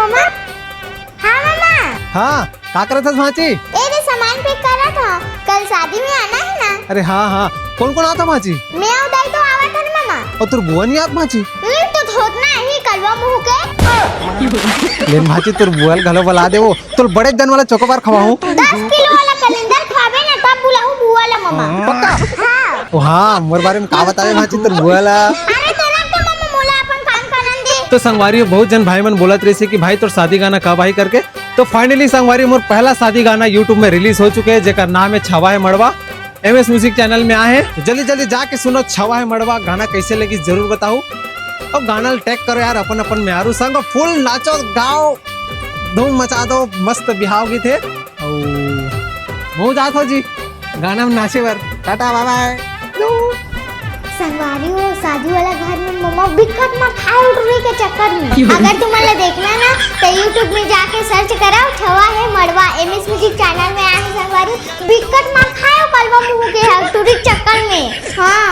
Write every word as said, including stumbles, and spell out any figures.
मामा। हाँ मामा। हाँ, का करत हस भांची? ए दे सामान पैक करत हंव, कल शादी में आना हे ना। अरे हाँ हाँ, कोन कोन आत हव भांची? मैं अउ दाई तो आवत हन मामा। अउ तोर बुआ नइ आत भांची? हम्म, तो धोतना ही कलवा मुंह के। लेन भांची, तोर बुआ ल घलो बला देवो, तोर बड़े जन वाला चोकोबार खवाहूं। दस किलो वाला कलिंदर खाबे ना, तब बुलाहूं बुआ ला मामा। पक्का? हाँ। ओ हाँ, मोर बारे में का बताबे भांची तोर बुआ ला? अरे तोला तो मामा, मोला अपन काम करन दे। तो संगवारी हो, बहुत जन भाई मन बोलत रहिसे कि भाई तोर शादी गाना कब आही करके। तो finally संगवारी, मोर पहला शादी गाना YouTube में release हो चुके हे, जेकर नाम हे छवा हे मड़वा। एमएस म्यूजिक चैनल में आहे। तो जल्दी जल्दी जाके सुनो छवा हे मड़वा, गाना कैसे लगी जरूर बताओ। अउ गाना ल टैग करो यार अपन अपन मेहरारू संग, फुल नाचो गाओ, धूम मचा दो, मस्त बिहाव गीत हे। अउ महूं जात हंव जी गाना में नाचे बर। टाटा बाय बाय। संगवारी हो, शादी वाला घर में ममा बिकट मार खाए टुरी के चक्कर में। अगर तुमन ला देखना हे ना, तो YouTube में जाके search करो, छवा हे मड़वा, एमएस म्यूजिक चैनल में आहे संगवारी। बिकट मार खाए कलवा मुंह के हे टुरी के चक्कर में। हाँ।